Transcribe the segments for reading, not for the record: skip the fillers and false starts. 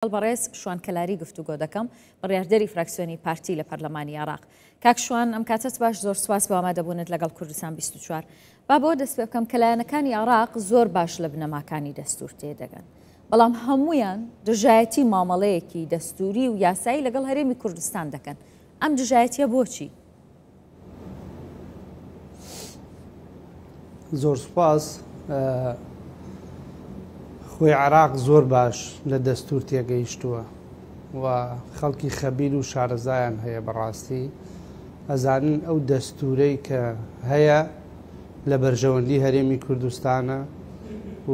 لەگەڵ بەڕێز شوان کەلاری گفتوگۆ دەکەم، بڕیاردەری فراکسیۆنی پارتی لە پەرلەمانی عێراق. کاک شوان ئەم کاتەت باش، زۆر سوپاس بۆ ئامادەبوونت لەگەڵ کوردستان 24. با بەوە دەست پێ بکەم کە لایەنەکانی عێراق زۆر باش لە بنەماکانی دەستوور تێدەگەن، بەڵام هەموویان دژایەتی مامەڵەیەکی دەستووری و یاسایی لەگەڵ هەرێمی کوردستان دەکەن. ئەم دژایەتییە بۆچی؟ زۆر سوپاس. خۆی عێراق زۆر باش لە دەستور تێگەیشتووە و خەڵکی خەبیر و شارەزایان هەیە بەڕاستی ئەزانن ئەو دەستورەی کە هەیە لە بەرژەوەندی هەرێمی کوردستانە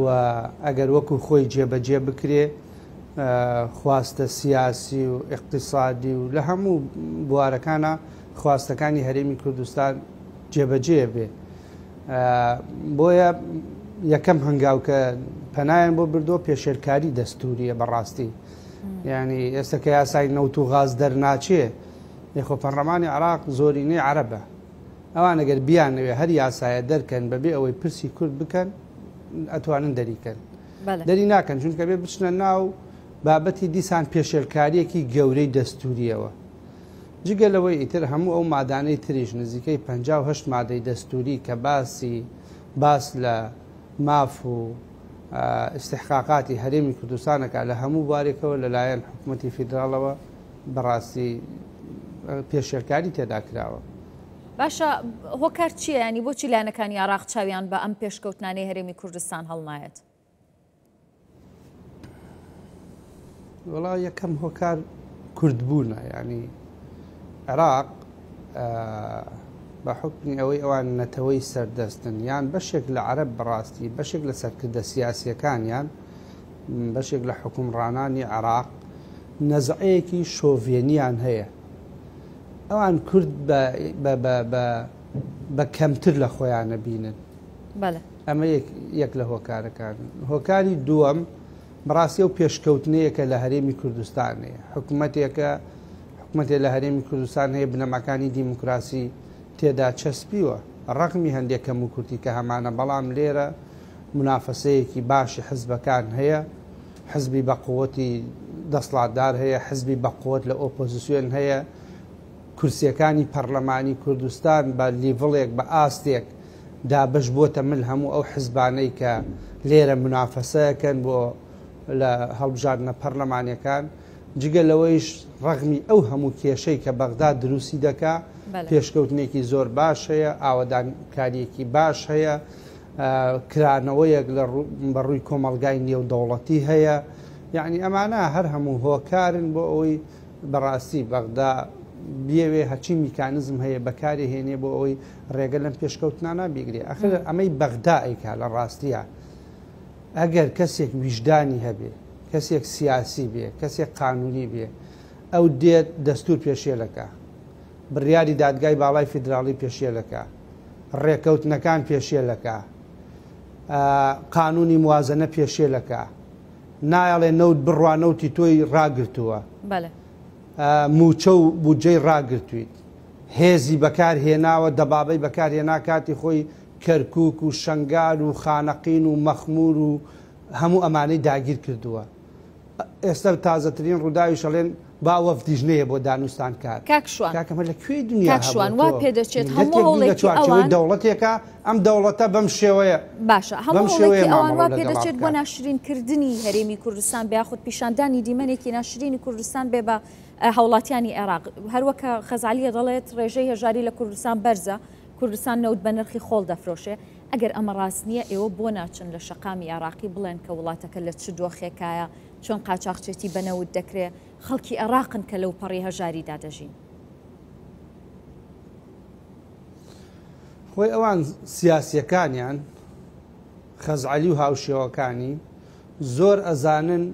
و ئەگەر وەکو خۆی جێبەجێ بکرێ خواستە سیاسی و ئیقتیسادی و لە هەموو بوارەکانا خواستەکانی هەرێمی کوردستان جێبەجێ بێ. بۆیە یەکەم هەنگاو کە پەنایان بۆ بردووە پێشێلکاری دەستوریە بەڕاستی. یعنی ئێستا کە یاسای نەوت و غاز دەرناچێ، یخۆ پەرلەمانی عراق زۆرینەی عەرەبە. ئەوان ئەگەر بیانەوێ هەر یاسایە دەرکەن بەبێ ئەوەی پرسی کورد بکەن ئەتوانن دەریکەن. دەری ناکەن چونکە بێ بچنە ناو بابەتی دیسان پێشێلکاریەکی گەورەی دەستوریەوە. جگە لەوەی ئیتر هەموو ئەو مادانەی تریش نزیکەی 58 مادەی دەستوری کە باسی باس لە ماف و ئیستحقاقاتی هەرێمی کوردستانەکە لە هەموو بوارێکەوە لەلایەن حکوومەتی فیدراڵەوە بەڕاستی پێشێلکاری تێدا کراوە. باشە هۆکار چییە ینی بۆچی لایەنەکانی عێراق چاویان بە ئەم پێشکەوتنانەی هەرێمی کوردستان هەڵنایەت؟ وڵا یەکەم هۆکار کوردبوونە ینی عێراق بە حکمی ئەوەی ئەوان نەتەوەی سەردەستن یان بەشێک لە عەرەب بەڕاستی بەشێک لە سەرکردە سیاسیەکانیان بەشێک لە حکومڕانانی عێراق نەزعەیەکی شۆڤێنیان هەیە ئەوان کورد بە کەمتر لە خۆیان نەبینن. ئەمە یەک لە هۆکارەکان. هۆکاری دووەم بەڕاستی ئەو پێشکەوتنەیە کە لە هەرێمی کوردستان هەیە. حکومەتێکە حکومەتێ لە هەرێمی کوردستان هەیە بنەماکانی دیموکراسی تێدا چەسپیوە. ڕەغمی هەندێک کەموکورتی کە هەمانە بەڵام لێرە مونافەسەیەکی باشی حزبەکان هەیە. حزبی بە قوتی دەسڵاتدار هەیە، حزبی بە قوت لە ئۆپۆزیسیۆن هەیە، کورسیەکانی پەڕلەمانی کوردستان بە لیڤڵێک بە ئاستێک دابەش بۆتە مل هەموو ئەو حزبانەی کە لێرە مونافەسەکەن بۆ لە هەڵبژاردنە پەرلەمانیەکان، جگە لەوەیش ڕەغمی ئەو هەموو کێشەی کە بەغدا دروستی دەکا پێشکەوتنێکی زۆر باش هەیە، ئاوەدانکاریەکی باش هەیە، کرانەوەیەک لە بە ڕووی کۆمەڵگای نێودەوڵەتی هەیە، یەعنی ئەمانە هەر هەموو هۆکارن بۆ ئەوەی بەڕاستی بەغدا بیەوێ هەرچی میکانزم هەیە بەکاری هێنێ بۆ ئەوەی ڕێگە لەم پێشکەوتنانە بیگرێ. ئەخر ئەمەی بەغدا ئەیکا لە ڕاستیە ئەگەر کەسێک ویژدانی هەبێ، کەسێک سیاسی بێ، کەسێک قانونی بێ، ئەو دێت دەستور پێشێلەکا، بڕیاری دادگای باڵای فیدراڵی پێشێلەکا، ڕێکەوتنەکان پێشێلەکا، قانونی موازنە پێشێلەکا، نایەڵێ نەوت بڕوا نەوتی تۆی ڕاگرتووە، مووچە و بودجەی ڕاگرتوویت، هێزی بەکار هێناوە، دەبابەی بەکار هێنا کاتی خۆی کەرکووک و شەنگال و خانەقین و مەخموور و هەموو ئەمانەی داگیر کردووە. ئێستا تازەترین ڕووداویش ئەڵێن با وەفدیش نەیە بۆ دانوستان کار. کاک شوان. کاکە ئەمە لە کوێی دنیا کاک هەبووە شوان وا تۆ پێدەچێت میللەتێک هەموو بی لە هەوڵێکی چوارچێوەی ئەوان دەوڵەتێکا ئەم دەوڵەتە بەم شێوەیە باشە بەم هەموو شێوەیە هەوڵێکی ئەوان مامەڵە وا لەگەڵا پێدەچێت بۆ بکات. ناشرین کردنی هەرێمی کوردستان بێ یاخود پیشاندانی دیمەنێکی ناشرینی کوردستان بێ بە هاوڵاتیانی عێراق هەروەک کە خەزعەلیە دەڵێت ڕێژەی هەژاری لە کوردستان بەرزە کوردستان نەوت بە نرخی خۆڵ دەفرۆشێ ئەگەر ئەمە ڕاست نییە ئێوە بۆ ناچن لە شەقامی عێراقی بڵێن کە وڵاتەکە لە چ دۆخێکایە چۆن قاچاخچێتی بە نەوت دەکرێ خەڵکی عێراقن کە لەو پەڕی هەژاریدا دەژین. خۆی ئەوان سیاسیەکانیان خەزعەلی و هاوشێوەکانی زۆر ئەزانن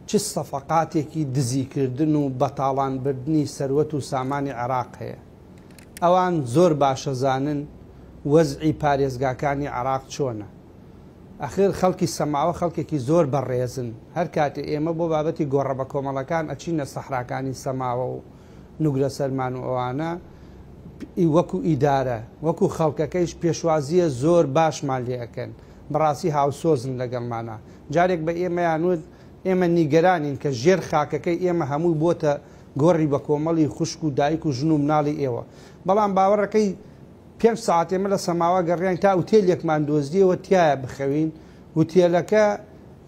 چ سەفەقاتێکی دزیکردن و بەتاڵان بردنی سەروەت و سامانی عێراق هەیە. ئەوان زۆر باشەزانن وەزعی پارێزگاکانی عێراق چۆنە. ئەخر خەڵکی سەماوە خەڵکێکی زۆر بەڕێزن، هەر کاتێ ئێمە بۆ بابەتی گۆڕە بەکۆمەڵەکان ئەچینە سەحراکانی سەماوە و نوگرە سەلمان و ئەوانە وەکو ئیدارە وەکو خەڵکەکەیش پێشوازییە زۆر باشمان لێ ئەکەن، بەڕاستی هاوسۆزن لەگەڵمانا. جارێک بە ئێمەیان وت ئێمە نیگەرانین کە ژێر خاکەکەی ئێمە هەمووی بۆتە گۆڕی بەکۆمەڵی خوشک و دایک و ژن و مناڵی ئێوە. بەڵام باوەڕەکەی پێنج سەعات ئێمە لە سەماوە گەڕیاین تا ئوتێلێکمان دۆزیەوە تیایا بخەوین، ئوتێلەکە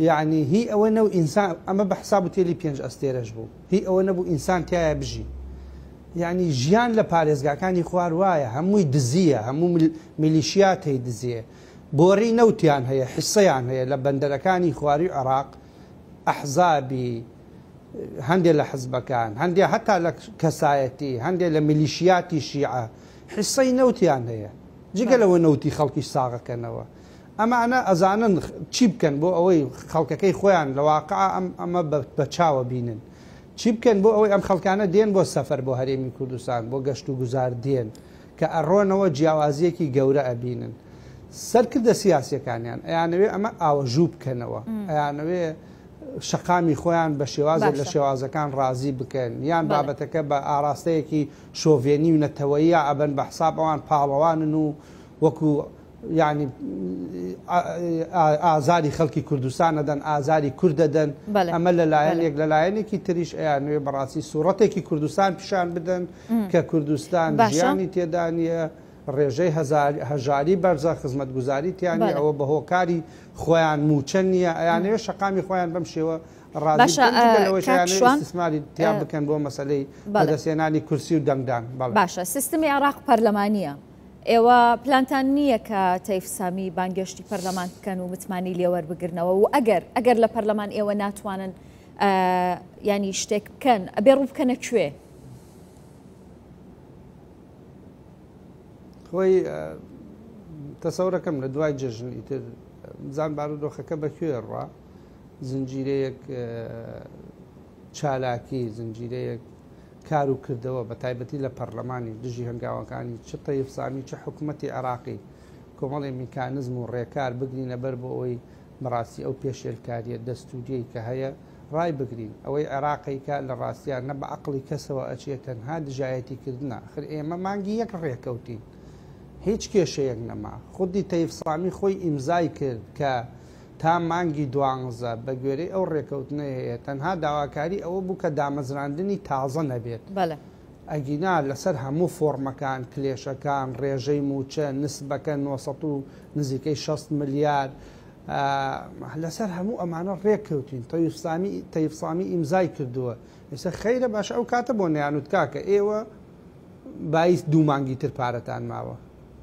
یەعنی هی ئەوە نەو ئینسان، ئەمە بە حساب ئوتێلی پێنج ئەستێرەش بوو، هی ئەوە نەبوو ئینسان تیایا بژی. یەعنی ژیان لە پارێزگاکانی خوار وایە، هەمووی دزییە، هەموو میلیشیات هەی دزییە. بۆری نەوتیان هەیە، حیسەیان هەیە لە بەندەرەکانی خواروی عێراق، ئەحزابی هەندێ لە حزبەکان، هەندێ هەتا لە کەسایەتی، هەندێ لە میلیشیاتی شیعە حیسەی نەوتیان هەیە، جگە لەوە نەوتی خەڵکیش ساغەکەنەوە. ئەمانە ئەزانن چی بکەن بۆ ئەوەی خەڵکەکەی خۆیان لە واقع ئەم ئەمە بە چاوە بینن. چی بکەن بۆ ئەوەی ئەم خەڵکانە دێن بۆ سەفەر بۆ هەرێمی کوردستان، بۆ گەشت و گوزار دێن، کە ئەڕۆنەوە جیاوازییەکی گەورە ئەبینن. سەرکردە سیاسیەکانیان ئەیانەوێ ئەمە ئاوەژوو بکەنەوە، ئەیانەوێ شەقامی خۆیان بە شێوازێک لە شێوازەکان ڕازی بکەن، یان بابەتەکە بە ئاراستەیەکی شۆڤێنی و نەتەوەییا ئەبەن بە حساب ئەوان پاڵەوانن و وەکو یانی ئازاری خەڵکی کوردستان ئەدەن، ئازاری کورد ئەدەن، ئەمە لە لایەنێک، لە لایەنێکی تریش ئەیانەوێ بەڕاستی سوڕەتێکی کوردستان پیشان بدەن کە کوردستان ژیانی تێدا نییە، ڕێژەی هەژاری بەرزە، خزمەتگوزاری تیا نییە، ئەوە بە هۆکاری خۆیان مووچە نییە، ئەیانەوێ شەقامی خۆیان بەم شێوە ڕازی بکەن، جگە لەوەش ئەیانەوێ ئیستیسماری تیا بکەن بۆ مەسەلەی بەدەستهێنانی کورسی و دەنگدان. باشە سیستمی عێراق پەرلەمانییە، ئێوە پلانتان نییە کە تەیف سامی بانگێشتی پەرلەمان بکەن و متمانەی لێ وەربگرنەوە و ئەگەر ئەگەر لە پەرلەمان ئێوە ناتوانن ینی شتێک بکەن ئەبێ ڕوو بکەنە کوێ؟ خۆی تەسەورەکەم لە دوای جەژن ئیتر بزان بارودۆخەکە بە کوێ ڕوا زنجیرەیەک چالاکی زنجیرەیەک کار و کردەوە بە تایبەتی لە پەرلەمانیش دژی هەنگاوەکانی چ تەیف سامی چ حکومەتی عێراقی کۆمەڵێ میکانزم و ڕێکار بگرینە بەر بۆ ئەوەی بەڕاستی ئەو پێشێلکاریە دەستوریەی کە هەیە ڕای بگرین ئەوەی عێراق ئەیکا لە ڕاستیا نە بە عەقڵی کەسەوە ئەچێ تەنها دژایەتی کردنە ئەخر ئێمە مانگی یەک ڕێکەوتین هیچ کێشەیەک نەما خودی تەیف سامی خۆی ئیمزای کرد کە تا مانگی دوانزە بە گوێرەی ئەو ڕێکەوتنەی هەیە تەنها داواکاری ئەوە بوو کە دامەزراندنی تازە نەبێت. بەلێ. ئەگینا لەسەر هەموو فۆڕمەکان، کلێشەکان، ڕێژەی مووچە، نسبەکە 900 و نزیکەی 60 ملیار، لەسەر هەموو ئەمانە ڕێککەوتین. تەیف سامی تەیف سامی ئیمزای کردووە. ئێستا خەیرە باشە ئەو کاتە بۆ نەیانوت کاکە ئێوە بایس دوو مانگی تر پارەتان ماوە.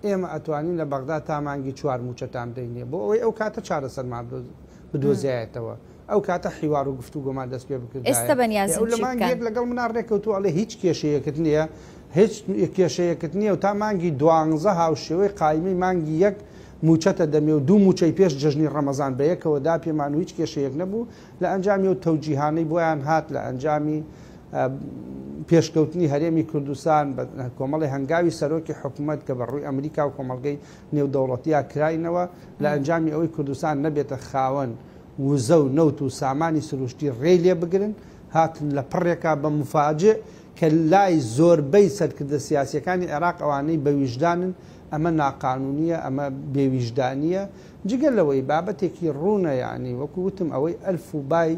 ئێمە ئەتوانین لە بەغدا تا مانگی چوار مووچەتان بدەینێ بۆ ئەوەی ئەو کاتە چارەسەرمان بدۆزیایەتەوە ئەو کاتە حیوار و گفتوگۆمان دەست پێ بکردایە ئێستا بەنیازن ئەو لە چی مانگی بکەن؟ یەک لەگەڵ منا ڕێکەوتووە ئەڵێ هیچ کێشەیەکت نییە هیچ کێشەیەکت نییە و تا مانگی دوانزە هاوشێوەی قایمەی مانگی یەک مووچەتە دەمێ و دوو مووچەی پێش جەژنی ڕەمەزان بەیەکەوە دا پێمان و هیچ کێشەیەک نەبوو لە ئەنجامی ئەو تەوجیهانەی بۆیان هات لە ئەنجامی پێشکەوتنی هەرێمی کوردستان بە کۆمەڵی هەنگاوی سەرۆکی حکومەت کە بە ڕووی ئەمریکا و کۆمەڵگەی نێودەوڵەتیا کراینەوە لە ئەنجامی ئەوەی کوردستان نەبێتە خاوەن وزە و نەوت و سامانی سروشتی ڕێی لێ بگرن هاتن لە پڕێکا بە مفاجئ کە لای زۆربەی سەرکردە سیاسیەکانی عێراق ئەوانەی بە ویژدانن ئەمە ناقانونیە ئەمە بێویژدانیە جگە لەوەی بابەتێکی ڕوونە یانی وەکو وتم ئەوەی ئەلف و بای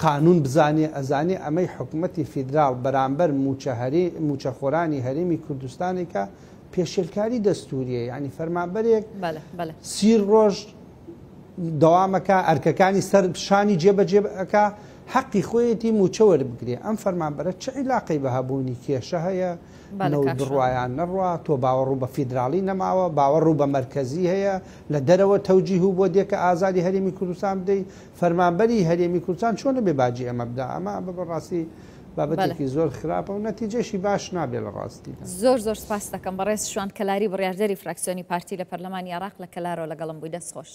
قانون بزانێ ئەزانێ ئەمەی حکومەتی فیدراڵ بەرامبەر موچە هەرێ موچەخۆرانی هەرێمی کوردستانێکە پێشێلکاری دەستوریە یانی فەرمانبەرێک بەلێ بەلێ. سی ڕۆژ دەوامەکا ئەرکەکانی سەر شانی جێبەجێ ئەکا حەقی خۆیەتی موچە وەربگرێ ئەم فەرمانبەرە چ عیلاقەی بە هەبوونی کێشە هەیە بەلێ نەوت کاک شوان. بڕوا یان نەڕوا تۆ باوەڕو بە فیدراڵی نەماوە باوەڕو بە مەرکەزی هەیە لە دەرەوە تەوجیهو بۆ دێ کە ئازاری هەرێمی کوردستان بدەی فەرمانبەری هەرێمی کوردستان چۆن ئەبێ باجی ئەمە بدا؟ ئەمە بەڕاستی بابەتێکی زۆر خراپە و نەتیجەشی باش نابێ لە ڕاستیدا. زۆر زۆر سپاست دەکەم بەڕێز شوان کەلاری بڕیاردەری فراکسیۆنی پارتی لە پەرلەمانی عێراق لە کەلارەوە لەگەڵم بووی دەست خۆش.